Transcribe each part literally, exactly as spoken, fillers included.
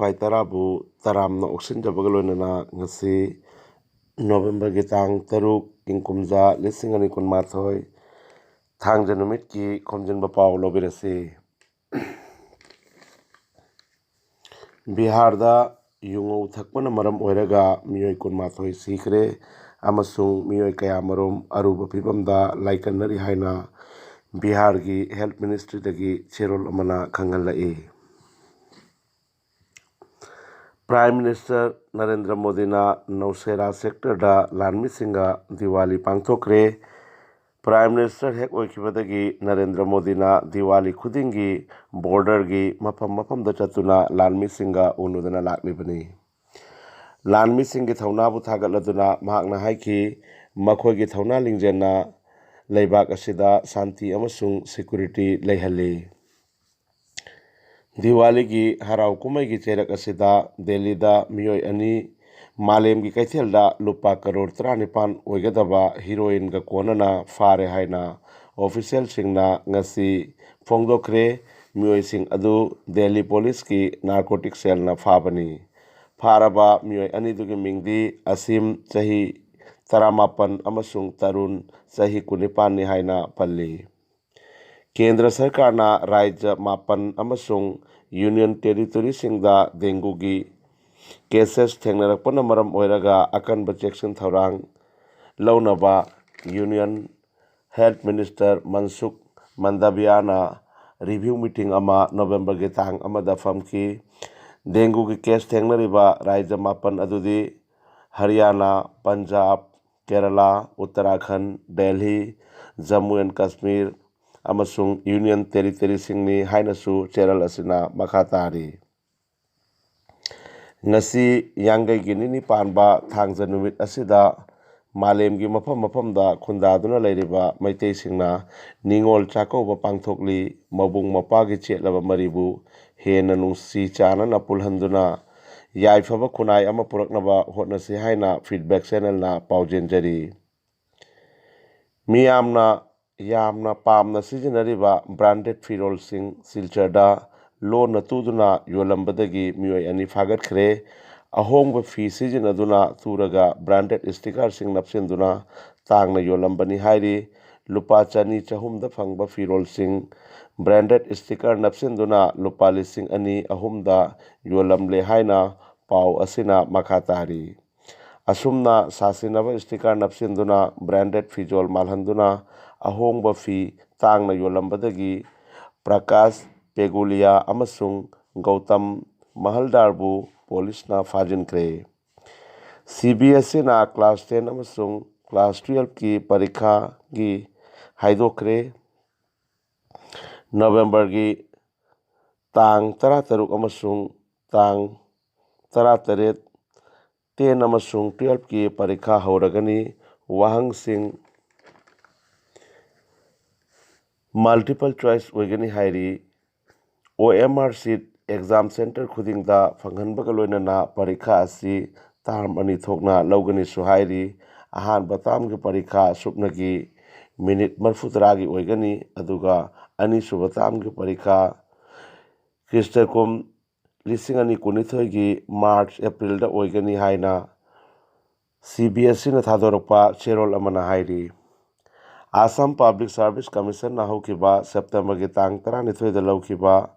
ꯂꯥꯏ ꯇꯔꯥꯕꯨ ꯇꯔꯥꯝꯅ ꯑꯣꯛꯁꯤꯟꯖꯕꯒ ꯂꯣꯏꯅꯅ ꯉꯁꯤ ꯅꯣꯕꯦꯝꯕꯔꯒꯤ ꯇꯥꯡ ꯇꯔꯨꯛ, ꯏꯪ ꯀꯨꯝꯖꯥ ꯂꯤꯁꯤꯡ ꯑꯅꯤ ꯀꯨꯟꯃꯥꯊꯣꯏ, ꯊꯥꯡꯖ ꯅꯨꯃꯤꯠꯀꯤ ꯈꯣꯝꯖꯤꯟꯕ ꯄꯥꯎ ꯂꯧꯕꯤꯔꯁꯤ꯫ ꯕꯤꯍꯥꯔꯗ ꯌꯨꯉꯧ ꯊꯛꯄꯅ ꯃꯔꯝ ꯑꯣꯏꯔꯒ ꯃꯤꯑꯣꯏ ꯀꯨꯟꯃꯥꯊꯣꯏ ꯁꯤꯈ꯭ꯔꯦ ꯑꯃꯁꯨꯡ ꯃꯤꯑꯣꯏ ꯀꯌꯥꯃꯔꯨꯝ ꯑꯔꯨꯕ ꯐꯤꯕꯝꯗ ꯂꯥꯏꯀꯠꯅꯔꯤ ꯍꯥꯏꯅ ꯕꯤꯍꯥꯔꯒꯤ ꯍꯦꯜꯊ ꯃꯤꯅꯤꯁꯇ꯭ꯔꯤꯗꯒꯤ ꯆꯦꯔꯣꯜ ꯑꯃꯅ ꯈꯪꯍꯜꯂꯛꯏ꯫ ꯄ꯭ꯔꯥꯏꯝ ꯃꯤꯅꯤꯁꯇꯔ ꯅꯔꯦꯟꯗ꯭ꯔ ꯃꯣꯗꯤꯅ ꯅꯧꯁꯦꯔꯥ ꯁꯦꯛꯇꯔꯗ ꯂꯥꯟꯃꯤꯁꯤꯡꯒ ꯗꯤꯋꯥꯂꯤ ꯄꯥꯡꯊꯣꯛꯈ꯭ꯔꯦ꯫ ꯄ꯭ꯔꯥꯏꯝ ꯃꯤꯅꯤꯁꯇꯔ ꯍꯦꯛ ꯑꯣꯏꯈꯤꯕꯗꯒꯤ ꯅꯔꯦꯟꯗ꯭ꯔ ꯃꯣꯗꯤꯅ ꯗꯤꯋꯥꯂꯤ ꯈꯨꯗꯤꯡꯒꯤ ꯕꯣꯔꯗꯔꯒꯤ ꯃꯐꯝ ꯃꯐꯝꯗ ꯆꯠꯇꯨꯅ ꯂꯥꯟꯃꯤꯁꯤꯡꯒ ꯎꯅꯗꯨꯅ ꯂꯥꯛꯂꯤꯕꯅꯤ꯫ ꯂꯥꯟꯃꯤꯁꯤꯡꯒꯤ ꯊꯧꯅꯥꯕꯨ ꯊꯥꯒꯠꯂꯗꯨꯅ ꯃꯍꯥꯛꯅ ꯍꯥꯏꯈꯤ, ꯃꯈꯣꯏꯒꯤ ꯊꯧꯅꯥ ꯂꯤꯡꯖꯦꯜꯅ ꯂꯩꯕꯥꯛ ꯑꯁꯤꯗ ꯁꯥꯟꯇꯤ ꯑꯃꯁꯨꯡ ꯁꯦꯀ꯭ꯌꯨꯔꯤꯇꯤ ꯂꯩꯍꯜꯂꯤ꯫ ꯗꯤꯋꯥꯂꯤꯒꯤ ꯍꯔꯥꯎ ꯀꯨꯝꯍꯩꯒꯤ ꯆꯩꯔꯛ ꯑꯁꯤꯗ ꯗꯦꯜꯂꯤꯗ ꯃꯤꯑꯣꯏ ꯑꯅꯤ ꯃꯥꯂꯦꯝꯒꯤ ꯀꯩꯊꯦꯜꯗ ꯂꯨꯄꯥ ꯀꯔꯣꯔ ꯇꯔꯥꯅꯤꯄꯥꯟ ꯑꯣꯏꯒꯗꯕ ꯍꯤꯔꯣꯏꯟꯒ ꯀꯣꯟꯅꯅ ꯐꯥꯔꯦ ꯍꯥꯏꯅ ꯑꯣꯐꯤꯁꯤꯌꯦꯜꯁꯤꯡꯅ ꯉꯁꯤ ꯐꯣꯡꯗꯣꯛꯈ꯭ꯔꯦ꯫ ꯃꯤꯑꯣꯏꯁꯤꯡ ꯑꯗꯨ ꯗꯦꯜꯂꯤ ꯄꯨꯂꯤꯁꯀꯤ ꯅꯥꯔꯀꯣꯇꯤꯛ ꯁꯦꯜꯅ ꯐꯥꯕꯅꯤ꯫ ꯐꯥꯔꯕ ꯃꯤꯑꯣꯏ ꯑꯅꯤꯗꯨꯒꯤ ꯃꯤꯡꯗꯤ ꯑꯁꯤꯝ, ꯆꯍꯤ ꯇꯔꯥꯃꯥꯄꯟ, ꯑꯃꯁꯨꯡ ꯇꯔꯨꯟ, ꯆꯍꯤ ꯀꯨꯟꯅꯤꯄꯥꯟꯅꯤ ꯍꯥꯏꯅ ꯄꯜꯂꯤ꯫ ꯀꯦꯟꯗ꯭ꯔ ꯁꯔꯀꯥꯔꯅ ꯔꯥꯖ꯭ꯌ ꯃꯥꯄꯟ ꯑꯃꯁꯨꯡ ꯌꯨꯅꯤꯌꯟ ꯇꯦꯔꯤꯇꯣꯔꯤꯁꯤꯡꯗ ꯗꯦꯡꯒꯨꯒꯤ ꯀꯦꯁꯦꯁ ꯊꯦꯡꯅꯔꯛꯄꯅ ꯃꯔꯝ ꯑꯣꯏꯔꯒ ꯑꯀꯟꯕ ꯆꯦꯛꯁꯤꯟ ꯊꯧꯔꯥꯡ ꯂꯧꯅꯕ ꯌꯨꯅꯤꯌꯟ ꯍꯦꯜꯊ ꯃꯤꯅꯤꯁꯇꯔ ꯃꯟꯁꯨꯈ ꯃꯟꯗꯥꯕꯤꯌꯥꯅ ꯔꯤꯚꯤꯌꯨ ꯃꯤꯇꯤꯡ ꯑꯃ ꯅꯣꯕꯦꯝꯕꯔꯒꯤ ꯇꯥꯡ ꯑꯃꯗ ꯐꯝꯈꯤ꯫ ꯗꯦꯡꯒꯨꯒꯤ ꯀꯦꯁ ꯊꯦꯡꯅꯔꯤꯕ ꯔꯥꯖ꯭ꯌ ꯃꯥꯄꯟ ꯑꯗꯨꯗꯤ ꯍꯔꯤꯌꯥꯅꯥ, ꯄꯟꯖꯥꯕ, ꯀꯦꯔꯂꯥ, ꯎꯠꯇꯔꯥꯈꯟꯗ, ꯗꯦꯜꯍꯤ, ꯖꯝꯃꯨ ꯑꯦꯟ ꯀꯥꯁꯃꯤꯔ ꯑꯃꯁꯨꯡ ꯌꯨꯅꯤꯌꯟ ꯇꯦꯔꯤꯇꯣꯔꯤꯁꯤꯡꯅꯤ ꯍꯥꯏꯅꯁꯨ ꯆꯦꯔꯣꯜ ꯑꯁꯤꯅ ꯃꯈꯥ ꯇꯥꯔꯤ꯫ ꯉꯁꯤ ꯌꯥꯡꯒꯩꯒꯤ ꯅꯤꯅꯤ ꯄꯥꯟꯕ ꯊꯥꯡꯖ ꯅꯨꯃꯤꯠ ꯑꯁꯤꯗ ꯃꯥꯂꯦꯝꯒꯤ ꯃꯐꯝ ꯃꯐꯝꯗ ꯈꯨꯟꯗꯥꯗꯨꯅ ꯂꯩꯔꯤꯕ ꯃꯩꯇꯩꯁꯤꯡꯅ ꯅꯤꯉꯣꯜ ꯆꯥꯛꯀꯧꯕ ꯄꯥꯡꯊꯣꯛꯂꯤ꯫ ꯃꯕꯨꯡ ꯃꯧꯄ꯭ꯋꯥꯒꯤ ꯆꯦꯠꯂꯕ ꯃꯔꯤꯕꯨ ꯍꯦꯟꯅ ꯅꯨꯡꯁꯤ ꯆꯥꯟꯅꯅ ꯄꯨꯜꯍꯟꯗꯨꯅ ꯌꯥꯏꯐꯕ ꯈꯨꯟꯅꯥꯏ ꯑꯃ ꯄꯨꯔꯛꯅꯕ ꯍꯣꯠꯅꯁꯤ ꯍꯥꯏꯅ ꯐꯤꯗꯕꯦꯛ ꯆꯦꯅꯦꯜꯅ ꯄꯥꯎꯖꯦꯟꯖꯔꯤ꯫ ꯃꯤꯌꯥꯝꯅ ꯌꯥꯝꯅ ꯄꯥꯝꯅ ꯁꯤꯖꯤꯟꯅꯔꯤꯕ ꯕ꯭ꯔꯥꯟꯗꯦꯗ ꯐꯤꯔꯣꯜꯁꯤꯡ ꯁꯤꯜꯆꯔꯗ ꯂꯣꯟꯅ ꯇꯨꯗꯨꯅ ꯌꯣꯜꯂꯝꯕꯗꯒꯤ ꯃꯤꯑꯣꯏ ꯑꯅꯤ ꯐꯥꯒꯠꯈ꯭ꯔꯦ꯫ ꯑꯍꯣꯡꯕ ꯐꯤ ꯁꯤꯖꯤꯟꯅꯗꯨꯅ ꯇꯨꯔꯒ branded stickerꯁꯤꯡ ꯅꯞꯁꯤꯟꯗꯨꯅ ꯇꯥꯡꯅ ꯌꯣꯜꯂꯝꯕꯅꯤ ꯍꯥꯏꯔꯤ꯫ ꯂꯨꯄꯥ ꯆꯅꯤ ꯆꯍꯨꯝꯗ ꯐꯪꯕ ꯐꯤꯔꯣꯜꯁꯤꯡ branded sticker ꯅꯞꯁꯤꯟꯗꯨꯅ ꯂꯨꯄꯥ ꯂꯤꯁꯤꯡ ꯑꯅꯤ ꯑꯍꯨꯝꯗ ꯌꯣꯜꯂꯝꯂꯦ ꯍꯥꯏꯅ ꯄꯥꯎ ꯑꯁꯤꯅ ꯃꯈꯥ ꯇꯥꯔꯤ꯫ ꯑꯁꯨꯝꯅ ꯁꯥꯁꯤꯟꯅꯕ sticker ꯅꯞꯁꯤꯟꯗꯨꯅ branded ꯐꯤꯖꯣꯜ ꯃꯥꯜꯍꯟꯗꯨꯅ ꯑꯍꯣꯡꯕ ꯐꯤ ꯇꯥꯡꯅ ꯌꯣꯜꯂꯝꯕꯗꯒꯤ ꯄ꯭ꯔꯀꯥꯁ ꯄꯦꯒꯨꯂꯤꯌꯥ ꯑꯃꯁꯨꯡ ꯒꯧꯇꯝ ꯃꯍꯜꯗꯥꯔꯕꯨ ꯄꯨꯂꯤꯁꯅ ꯐꯥꯖꯤꯟꯈ꯭ꯔꯦ꯫ ꯁꯤ ꯕꯤ ꯑꯦꯁ ꯏꯅ class ten ꯑꯃꯁꯨꯡ class twelveꯀꯤ ꯄꯔꯤꯈꯥꯒꯤ ꯍꯥꯏꯗꯣꯛꯈ꯭ꯔꯦ꯫ ꯅꯕꯦꯝꯕꯔꯒꯤ ꯇꯥꯡ ꯇꯔꯥꯇꯔꯨꯛ ꯑꯃꯁꯨꯡ ꯇꯥꯡ ꯇꯔꯥꯇꯔꯦꯠ, ten ꯑꯃꯁꯨꯡ twelveꯀꯤ ꯄꯔꯤꯈꯥ ꯍꯧꯔꯒꯅꯤ꯫ ꯋꯥꯍꯪꯁꯤꯡ multiple choice ꯑꯣꯏꯒꯅꯤ ꯍꯥꯏꯔꯤ꯫ O M R sheet exam center ꯈꯨꯗꯤꯡꯗ ꯐꯪꯍꯟꯕꯒ ꯂꯣꯏꯅꯅ ꯄꯔꯤꯈꯥ ꯑꯁꯤ term ꯑꯅꯤ ꯊꯣꯛꯅ ꯂꯧꯒꯅꯤꯁꯨ ꯍꯥꯏꯔꯤ꯫ ꯑꯍꯥꯟꯕ termꯒꯤ ꯄꯔꯤꯈꯥ ꯁꯨꯞꯅꯒꯤ minute ꯃꯔꯤꯐꯨ ꯇꯔꯥꯒꯤ ꯑꯣꯏꯒꯅꯤ, ꯑꯗꯨꯒ ꯑꯅꯤꯁꯨꯕ termꯒꯤ ꯄꯔꯤꯈꯥ ꯈ꯭ꯔꯤꯁꯇ ꯀꯨꯝ ꯂꯤꯁꯤꯡ ꯑꯅꯤ ꯀꯨꯟꯅꯤꯊꯣꯏꯒꯤ March Aprilꯗ ꯑꯣꯏꯒꯅꯤ ꯍꯥꯏꯅ C B S Eꯅ ꯊꯥꯗꯣꯔꯛꯄ ꯆꯦꯔꯣꯜ ꯑꯃꯅ ꯍꯥꯏꯔꯤ꯫ Assam Public Service Commissionꯅ ꯍꯧꯈꯤꯕ Septemberꯒꯤ ꯇꯥꯡ ꯇꯔꯥꯅꯤꯊꯣꯏꯗ ꯂꯧꯈꯤꯕ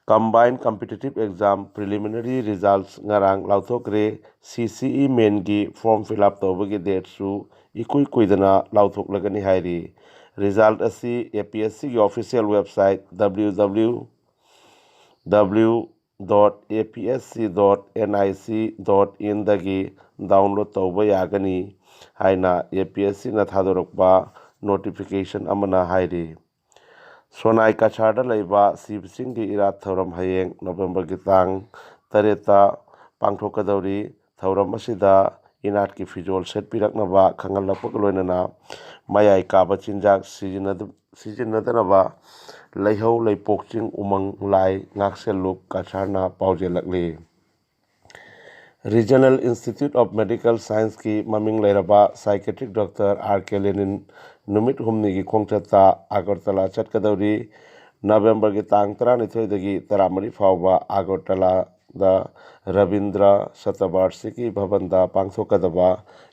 Combined Competitive Exam Preliminary Results ꯉꯔꯥꯡ ꯂꯥꯎꯊꯣꯛꯈ꯭ꯔꯦ꯫ C C E Mainꯒꯤ form fill up ꯇꯧꯕꯒꯤ dateꯁꯨ ꯏꯀꯨꯏ ꯀꯨꯏꯗꯅ ꯂꯥꯎꯊꯣꯛꯂꯒꯅꯤ ꯍꯥꯏꯔꯤ꯫ Result ꯑꯁꯤ A P S Cꯒꯤ official website W W W dot A P S C dot N I C dot inꯗꯒꯤ download ꯇꯧꯕ ꯌꯥꯒꯅꯤ ꯍꯥꯏꯅ A P S Cꯅ ꯊꯥꯗꯣꯔꯛꯄ notification ꯑꯃꯅ ꯍꯥꯏꯔꯤ꯫ ꯁꯣꯅꯥꯏ ꯀꯁꯥꯔꯗ ꯂꯩꯕ ꯁꯤꯕꯁꯤꯡꯒꯤ ꯏꯔꯥꯠ ꯊꯧꯔꯝ ꯍꯌꯦꯡ ꯅꯕꯦꯝꯕꯔꯒꯤ ꯇꯥꯡ ꯇꯔꯦꯠꯇ ꯄꯥꯡꯊꯣꯛꯀꯗꯧꯔꯤ꯫ ꯊꯧꯔꯝ ꯑꯁꯤꯗ ꯏꯅꯥꯠꯀꯤ ꯐꯤꯖꯣꯜ ꯁꯦꯠꯄꯤꯔꯛꯅꯕ ꯈꯪꯍꯜꯂꯛꯄꯒ ꯂꯣꯏꯅꯅ ꯃꯌꯥꯏ ꯀꯥꯕ ꯆꯤꯟꯖꯥꯛ ꯁꯤꯖꯤꯟꯅꯗ-, ꯁꯤꯖꯤꯟꯅꯗꯅꯕ ꯂꯩꯍꯧ ꯂꯩꯄꯣꯛꯆꯤꯡ ꯎꯃꯪ ꯂꯥꯏ ꯉꯥꯛꯁꯦꯜꯂꯨꯞ ꯀꯁꯥꯔꯅ ꯄꯥꯎꯖꯦꯜꯂꯛꯂꯤ꯫ Regional Institute of Medical Scienceꯀꯤ ꯃꯃꯤꯡ ꯂꯩꯔꯕ psychiatric doctor R K Lenin ꯅꯨꯃꯤꯠ ꯍꯨꯝꯅꯤꯒꯤ ꯈꯣꯡꯆꯠꯇ ꯑꯒꯔꯇꯂꯥ ꯆꯠꯀꯗꯧꯔꯤ꯫ ꯅꯕꯦꯝꯕꯔꯒꯤ ꯇꯥꯡ ꯇꯔꯥꯅꯤꯊꯣꯏꯗꯒꯤ ꯇꯔꯥꯃꯔꯤ ꯐꯥꯎꯕ ꯑꯒꯔꯇꯂꯥꯗ ꯔꯕꯤꯟꯗ꯭ꯔ ꯁꯇꯕꯥꯔꯁꯤꯀꯤ ꯚꯕꯟꯗ ꯄꯥꯡꯊꯣꯛꯀꯗꯕ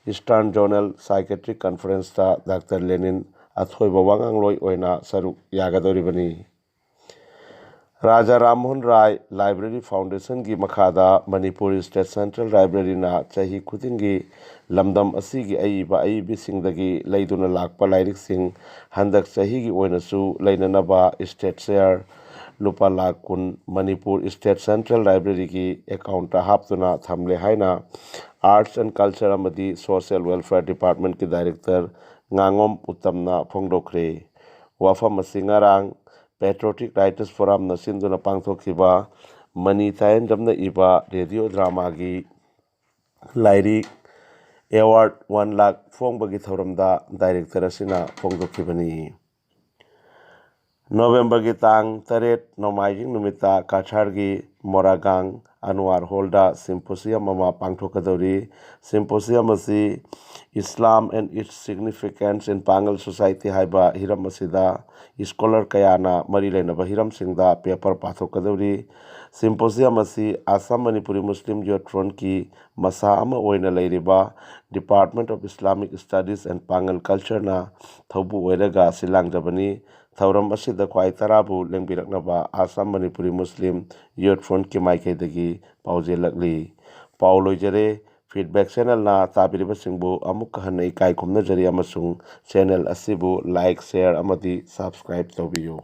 Eastern Zonal Psychiatric Conferenceꯇ ꯗꯥꯛꯇꯔ ꯂꯦꯅꯤꯟ ꯑꯊꯣꯏꯕ ꯋꯥꯉꯥꯡꯂꯣꯏ ꯑꯣꯏꯅ ꯁꯔꯨꯛ ꯌꯥꯒꯗꯧꯔꯤꯕꯅꯤ꯫ ꯔꯥꯖꯥ ꯔꯥꯝꯃꯣꯍꯟ ꯔꯥꯏ ꯂꯥꯏꯕ꯭ꯔꯦꯔꯤ ꯐꯥꯎꯟꯗꯦꯁꯟꯒꯤ ꯃꯈꯥꯗ ꯃꯅꯤꯄꯨꯔ ꯁ꯭ꯇꯦꯠ ꯁꯦꯟꯇ꯭ꯔꯦꯜ ꯂꯥꯏꯕ꯭ꯔꯦꯔꯤꯅ ꯆꯍꯤ ꯈꯨꯗꯤꯡꯒꯤ ꯂꯝꯗꯝ ꯑꯁꯤꯒꯤ ꯑꯏꯕ ꯑꯏꯕꯤꯁꯤꯡꯗꯒꯤ ꯂꯩꯗꯨꯅ ꯂꯥꯛꯄ ꯂꯥꯏꯔꯤꯛꯁꯤꯡ ꯍꯟꯗꯛ ꯆꯍꯤꯒꯤ ꯑꯣꯏꯅꯁꯨ ꯂꯩꯅꯅꯕ ꯁ꯭ꯇꯦꯠ ꯁꯦꯌꯔ ꯂꯨꯄꯥ ꯂꯥꯈ ꯀꯨꯟ ꯃꯅꯤꯄꯨꯔ ꯁ꯭ꯇꯦꯠ ꯁꯦꯟꯇ꯭ꯔꯦꯜ ꯂꯥꯏꯕ꯭ꯔꯦꯔꯤꯒꯤ ꯑꯦꯀꯥꯎꯟꯠꯇ ꯍꯥꯞꯇꯨꯅ ꯊꯝꯂꯦ ꯍꯥꯏꯅ Arts and Culture ꯑꯃꯗꯤ Social Welfare Departmentꯀꯤ ꯗꯥꯏꯔꯦꯛꯇꯔ ꯉꯥꯉꯣꯝ ꯎꯠꯇꯝꯅ ꯐꯣꯡꯗꯣꯛꯈ꯭ꯔꯦ꯫ ꯋꯥꯐꯝ ꯑꯁꯤ ꯉꯔꯥꯡ Patriotic Writers Forumꯅ ꯁꯤꯟꯗꯨꯅ ꯄꯥꯡꯊꯣꯛꯈꯤꯕ ꯃꯅꯤ ꯇꯥꯌꯦꯟꯖꯝꯅ ꯏꯕ ꯔꯦꯗꯤꯑꯣ ꯗ꯭ꯔꯃꯥꯒꯤ ꯂꯥꯏꯔꯤꯛ ꯑꯦꯋꯥꯔꯗ ꯋꯥꯟ ꯂꯥꯈ ꯐꯣꯡꯕꯒꯤ ꯊꯧꯔꯝꯗ ꯗꯥꯏꯔꯦꯛꯇꯔ ꯑꯁꯤꯅ ꯐꯣꯡꯗꯣꯛꯈꯤꯕꯅꯤ꯫ ꯅꯣꯕꯦꯝꯕꯔꯒꯤ ꯇꯥꯡ ꯇꯔꯦꯠ ꯅꯣꯡꯃꯥꯏꯖꯤꯡ ꯅꯨꯃꯤꯠꯇ ꯀꯥꯁꯥꯔꯒꯤ ꯃꯣꯔꯥꯒꯥꯡ ꯑꯟꯋꯥꯔ ꯍꯣꯜꯗ ꯁꯤꯝꯄꯣꯁꯤꯌꯝ ꯑꯃ ꯄꯥꯡꯊꯣꯛꯀꯗꯧꯔꯤ꯫ ꯁꯤꯝꯄꯣꯁꯤꯌꯝ ꯑꯁꯤ Islam and its Significance in Pangal Society ꯍꯥꯏꯕ ꯍꯤꯔꯝ ꯑꯁꯤꯗ ꯁ꯭ꯀꯣꯂꯔ ꯀꯌꯥꯅ ꯃꯔꯤ ꯂꯩꯅꯕ ꯍꯤꯔꯝꯁꯤꯡꯗ ꯄꯦꯄꯔ ꯄꯥꯊꯣꯛꯀꯗꯧꯔꯤ꯫ ꯁꯤꯝꯄꯣꯁꯤꯌꯝ ꯑꯁꯤ ꯑꯁꯥꯝ ꯃꯅꯤꯄꯨꯔꯤ ꯃꯨꯁꯂꯤꯝ ꯌꯨꯠ ꯐ꯭ꯔꯟꯠꯀꯤ ꯃꯁꯥ ꯑꯃ ꯑꯣꯏꯅ ꯂꯩꯔꯤꯕ Department of Islamic Studies and Pangal Cultureꯅ ꯊꯧꯕꯨ ꯑꯣꯏꯔꯒ ꯁꯤꯜ ꯂꯥꯡꯖꯕꯅꯤ꯫ ꯊꯧꯔꯝ ꯑꯁꯤꯗ ꯈ꯭ꯋꯥꯏ ꯇꯔꯥꯕꯨ ꯂꯦꯡꯕꯤꯔꯛꯅꯕ ꯑꯁꯥꯝ ꯃꯅꯤꯄꯨꯔꯤ ꯃꯨꯁꯂꯤꯝ ꯌꯨꯠ ꯐ꯭ꯔꯟꯠꯀꯤ ꯃꯥꯏꯀꯩꯗꯒꯤ ꯄꯥꯎꯖꯦꯜꯂꯛꯂꯤ꯫ ꯄꯥꯎ ꯂꯣꯏꯖꯔꯦ꯫ Feedback Channelꯅ ꯇꯥꯕꯤꯔꯤꯕꯁꯤꯡꯕꯨ ꯑꯃꯨꯛꯀ ꯍꯟꯅ ꯏꯀꯥꯏ ꯈꯨꯝꯅꯖꯔꯤ ꯑꯃꯁꯨꯡ channel ꯑꯁꯤꯕꯨ like, share ꯑꯃꯗꯤ subscribe ꯇꯧꯕꯤꯌꯨ꯫